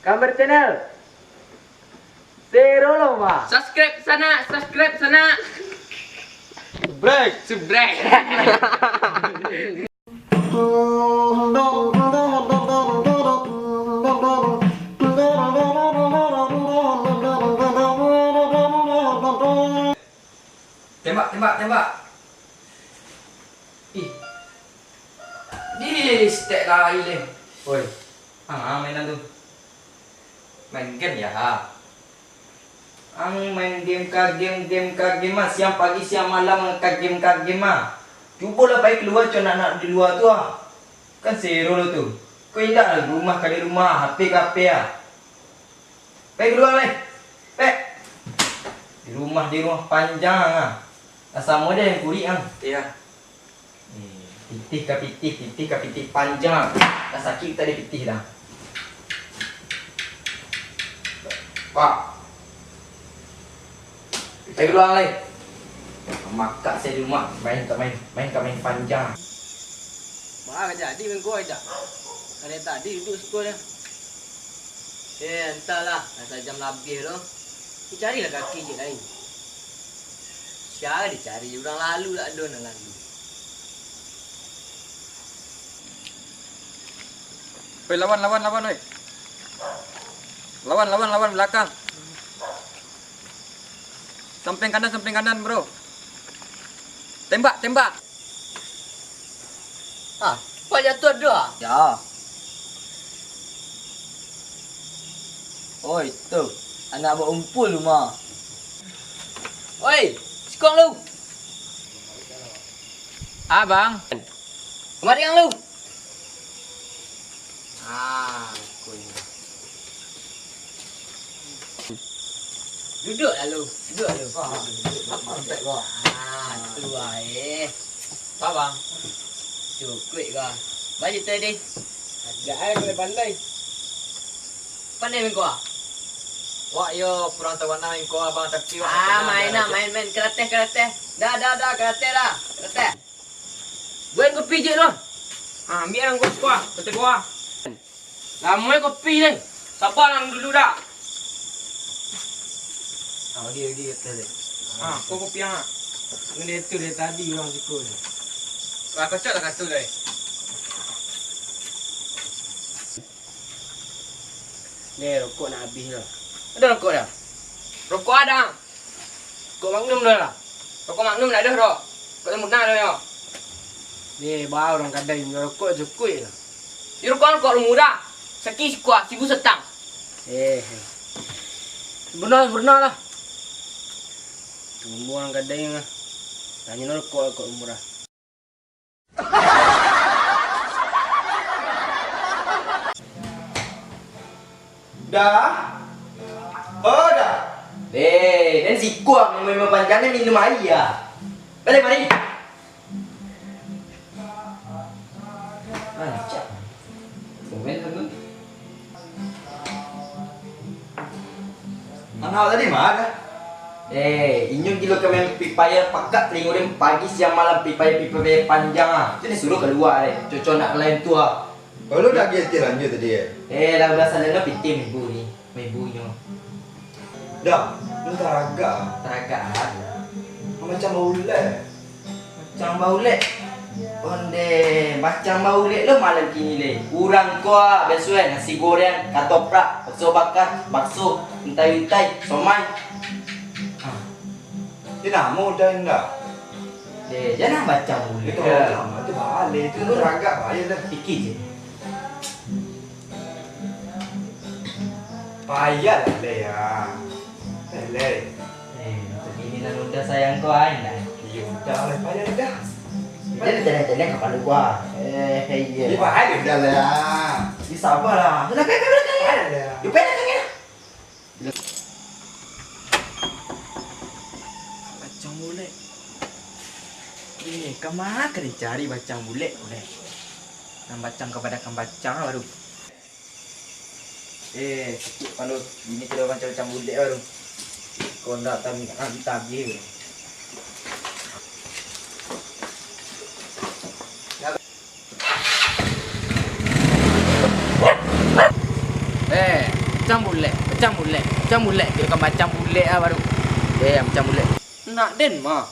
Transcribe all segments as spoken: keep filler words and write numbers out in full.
Gambar channel. Seroloma. Subscribe sanak, subscribe sanak. Break. Subscribe. Tembak, tembak, tembak. Ih. Di stek lai leh. Oi, ang mainan tu. Main game ya, ha? Ang main game ka game, game ka game ah. Siang pagi, siang malam ka game, ka game ah. Cubolah pai kalua, co nak-nak di lua tu ah. Kan sero lo tu. Ko indak lah, rumah ka di rumah, H P ka H P ah. Pek, kalua lai. Pek. Di rumah, di rumah panjang ah. Lah samo deh yang kurik ang. Iya. Eh, pitih ka pitih, pitih ka pitih panjang. Lah sakik tadi pitih dah. Pak. Pek, kalua lai. Makak saya di rumah, main ka main, main ka main panjang. Baa ka jadi main ko, Aida? Dari tadi duduk siko nyo. Eh, antahlah, lah sajam labiah lo. Dicarilah kaki ciek lain. Sia dicari, urang lalu lah ado nan lalu. Oi, lawan, lawan, lawan, oi. Lawan, lawan, lawan, balakang. Samping kanan, samping kanan, bro. Tembak, tembak. Ah, pak jatuah ado ah. Ya. Oi, tu. Anak buah umpul rumah. Oi, sikok lu. Abang. Kamari ang lu. Ah, kunyah. Duduk lalu, duduk lalu. Ah, duduk, duduk, duduk. Ah, tu lah, eh. Apa, Bang? Cukuik kau. Baca tu, deh. Agak ai pandai-pandai. Pandai main ko ah? Wak yo kurang tahu bana main ko, Abang, tapi wak Ah, main lah, main, main. Karate, karate. Dah, dah, dah, karate dah. Karate. Buek kopi je tu. Ah, ambiak lah ko siko ah, kata ko ah. Lamo kopi ni. Sabar lah dulu dah. Ah, bagi, bagi kata dia. Ah, ko kopi ang ah. Ni dia tu dari tadi urang siko ni. Lah kocok lah kata dia. Ni rokok nak habis dah. Ada rokok dah? Rokok ada. Rokok Magnum dah lah. Rokok Magnum dah ada, Rok. Rokok Sempurna dah, yo. Ni, baa urang kadai nyo rokok cukuik lah. Yo, rokok, rokok murah. Saki sikuah, sibu satang. Eh, Sempurna, Sempurna lah. Tunggu urang kadai mah. Tanyo rokok, rokok murah. Dah? Oh, dah. Eh, den sikuah main-main panjang ni minum aia. Balik, mari. Rancak. Komen tu. Ang awak tadi ma dah? Eh, inyo gilo ka main Free Fire, pakak talingo den pagi, siang, malam, Free Fire, Free Fire panjang ah. Tu den suruah kalua deh. Cocok nak lain tu ah. Kalau dah agiah ti lanjut tadi eh? Eh, lah udah salah lo pitih ibu ni. Ibu nyo. Dah, lu taragak ah. Taragak ah. Macam bau ulek. Macam baulek. Onde, macam baulek lo malam kini le. Urang ko ah, biaso eh, nasi goreng, katoprak, bakso bakar, bakso, utai-utai, somai. Ah. Dia namo udah indak? Eh, jangan macam baulek. Itu nama tu balik tu, teragak bahaya dah. Iki je. Payah lah, Leh, ah. Eh, Leh. Eh, begini nan udah sayang kau, ai, nah. Iyo, udah lah, payah dah. Kita dah jalan-jalan kapalo gua. Eh, eh, iya. Dia bahaya dah lah. Dia sabar lah. Dah, dah, dah, dah, dah. Payah dah. Dia payah dah, payah dah. Bacang bulek. Eh, kama ka dicari bacang bulek ko, Leh? Nan bacang kabadakan bacang baru. Eh, sakik palo. Bini tu dah macam-macam bulek baru. Kau ndak tabi-, tabi-tabi. Eh, Macam bulek, macam bulek, macam bulek. Dia kan macam bulek ah baru. Eh, macam bulek. Nak den mah.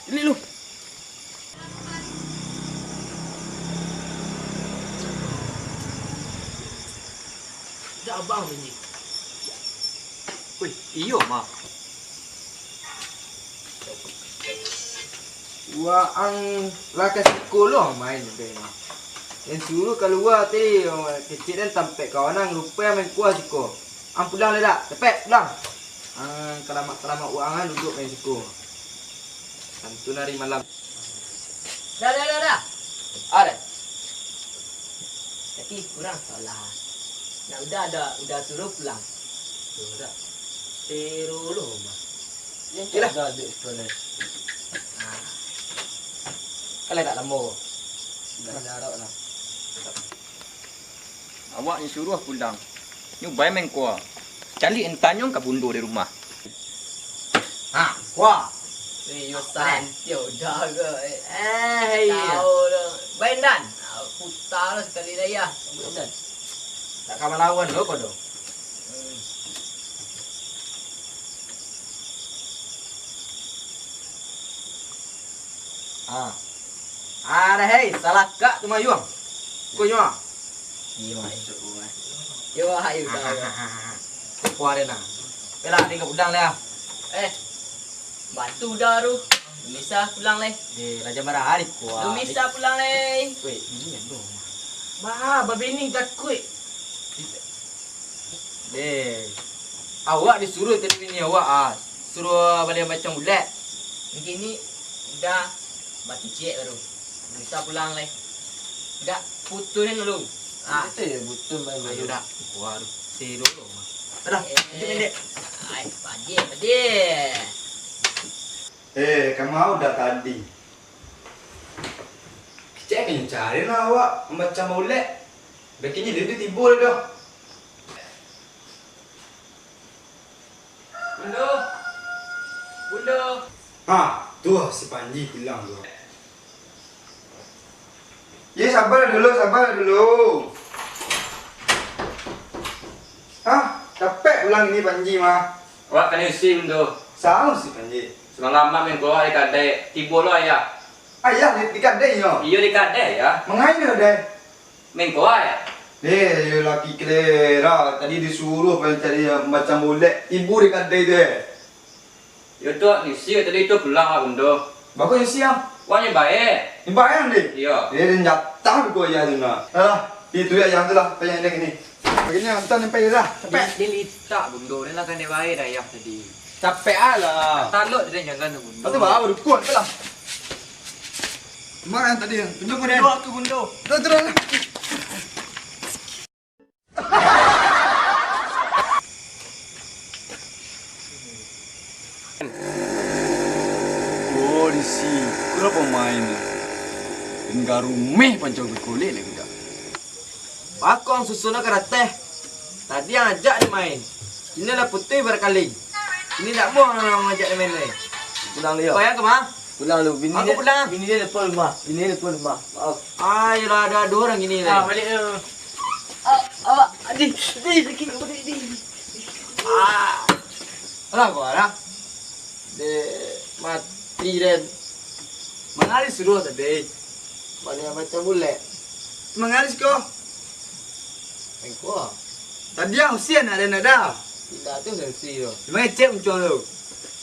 Ini lu. Dak abang ni. Wih, iyo mah. Waang lah ka siko lo main deh. Yang suruh kalua tadi, kecik den tampek kawanan, lupa main kuah siko. Ang pulang le dak? Cepek pulang. Ang kalamak-kalamak waang an duduk main siko. Tantu nari malam. Dah, dah, dah, dah. Ada. Tapi kurang salah. Nak udah ada, udah suruh pulang. Sudah. Terus lo mah. Yalah. Dah duduk sekolah. Ah. Kalau tak lama. Dah darok lah. Awak nyo suruah pulang. Nyo bai main kua. Caliak entah nyo ka bundo di rumah. Ha, kua. Eh, yo san, yo dah ke. Eh, iya. Tahu dah. Bai ndak? Ah, puta lah sekali dah ya. Bai ndak? Tak ka malawan lo kau doh. Hmm. Ah. Ah, dah, hei, salah kak tu mayuang. Kau nyo. Iyo, ayo. Yo, ayo, dah, dah. Kau ada nah. Pelah, ni kau udang dah. Eh, batu dah tu. Bisa pulang leh. Eh, Raja Marah hari kau. Bisa pulang leh. Weh, ini yang tu. Bah, babini takuik. Deh, awak disuruh tadi bini awak, ah, suruh balian macam bulek. Kini dah batu ciek baru. Bisa pulang lai. Dah putuhin dulu. Ah. Itu ya, butuh main ayo dulu. Dah. Wah, aduh. Si dulu. Alah, eh, itu pendek. Ai, padi, padi. Eh, kamu dah tadi. Kecek kan cari lah awak macam bulek. Bikinnya dia tu timbul dah. Bundo. Bundo. Ha, tu si Panji pulang tu. Ye, sabar dulu, sabar dulu. Hah, capek pulang ini Panji mah. Awak kena isi, Bundo. Salah si Panji. Semalam main keluar di kadai, tibo lo ayah. Ayah di, di kadai yo? Iyo, di kadai, ya. Mangain di kadai? Main kuai. Eh, yo laki kelera. Tadi disuruh pancari macam bulek. Ibu di kadai tu, eh. Yo tu, Nisi tadi tu pulang lah, Bundo. Bagus Nisi, ah? Wah, nyo bae. Nyo bae, deh? Iyo. Eh, dia nyatah tu ayah tu nak. Alah, itu ya yang tu lah, apa yang ada ni. Begini, nonton sampai dah. Cepet. Dia, dia litak, Bundo. Dia lah kena bae dah ayah tadi. Capek ah lah. Talok dia jangan tu, Bundo. Lepas tu bawa dukun tu lah. Mak yang tadi, tunjuk kau dia. Bundo aku, Bundo. Terus, terus. Oh, di si, kurang pemain ni. Tinggal rumeh pancau bikulik lagi dah. Bakong susun ka rateh. Tadi yang ajak dia main. Inilah putih barakaling. Ini ndak mau orang ajak dia main lai. Pulang dulu. Kau yang kemana? Pulang dulu. Bini aku dia, pulang. Bini dia depan rumah. Bini dia depan rumah. Maaf. Ayolah, ada dua orang gini lai. Ah, balik dulu. Ah, awak, di, di, di, di, di. Ah. Alah, kau lah. Dek mati den. Mangalis suruh tadi. Banyak macam bulek. Mangalis ko. Engko. Tadi yang usia nak ada, nak ada. Tidak ada solusi tu. Memang cek muncul tu.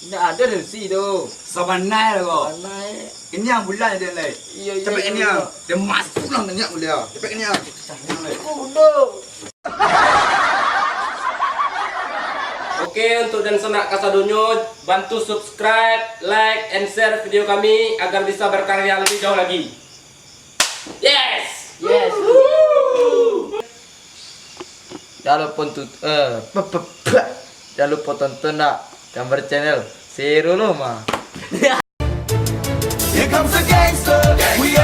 Tidak ada solusi tu. Sabanai lah ko. Sabanai. Kenyang bulan je lai. Iya, iya. Sampai iya, kenyang. Iya. Dia masuk lah banyak mulia. Sampai kenyang. Aku bunuh. Oke, untuk dunsanak kasadonyo, bantu subscribe, like, and share video kami agar bisa berkarya lebih jauh lagi. Yes! Yes. Woo! Jangan lupa untuk, eh, pe-, pe-, pe-, jangan lupa tonton nak gambar channel Seru Loma. Here comes the gangster. We